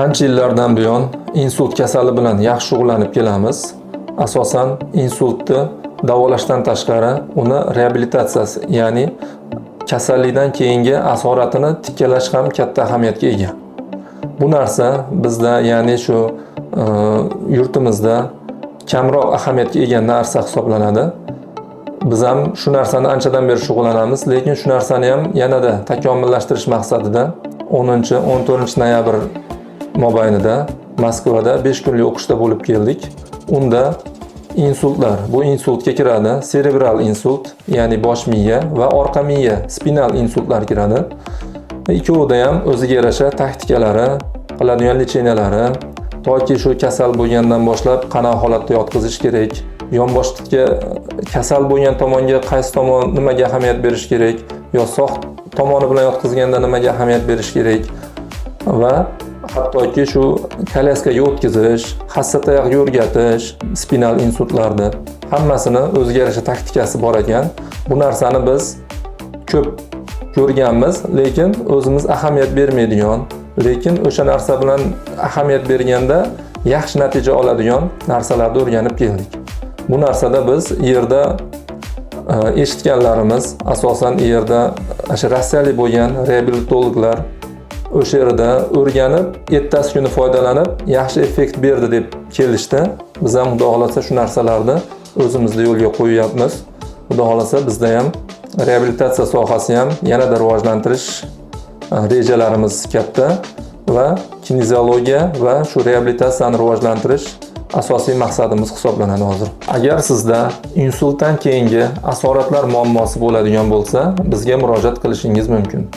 Ancha yillardan buyon insult kasali bilan yaxshi shug'ullanib kelamiz. Asosan insultni davolashdan tashqari uni reabilitatsiyasi, ya'ni kasallikdan keyingi asoratini tiklash ham katta ahamiyatga ega. Bu narsa bizda, ya'ni shu yurtimizda kamroq ahamiyatga ega narsa hisoblanadi. Biz ham shu narsani anchadan beri shug'ullanamiz, lekin shu narsani ham yanada takomillashtirish maqsadida 10-14 noyabr mobaynida Moskvada 5 kunlik o'qishda bo'lib keldik. Unda insultlar, bu insultga kiradi serebral insult, ya'ni bosh miya va orqa miya spinal insultlar kiradi. Ikkovida ham o'ziga yarasha taktikalari, qiladigan лечения lari, toki shu kasal bo'lgandan boshlab qanaqa holatda yotqizish kerak, yonboshga kasal bo'lgan tomonga qaysi tomon nimaga ahamiyat berish kerak, yo sog' tomoni bilan yotqizganda nimaga ahamiyat berish kerak va hattoki shu kolyaskaga o'tkazish, hassa tayoqga o'rgatish, spinal insultlarni hammasini o'ziga yarasha taktikasi bor ekan. Bu narsani biz ko'p ko'rganmiz, lekin o'zimiz ahamiyat bermaydigan, lekin o'sha narsa bilan ahamiyat berganda yaxshi natija oladigan narsalarni o'rganib keldik. Bu narsada biz yerda eshitganlarimiz asosan yerda o'sha rossiyalik bo'lgan reabilitologlar o'sha yerda o'rganib, ertasi kuni foydalanib, yaxshi effekt berdi deb kelishdi. Biz ham, xudo xohlasa, shu narsalarni o'zimizda yo'lga qo'yyapmiz. Xudo xohlasa, bizda ham reabilitatsiya sohasi ham yanada rivojlantirish rejalarimiz katta va kineziologiya va shu reabilitatsiyani rivojlantirish asosiy maqsadimiz hisoblanadi hozir. Agar sizda insultdan keyingi asoratlar muammosi bo'ladigan bo'lsa, bizga murojaat qilishingiz mumkin.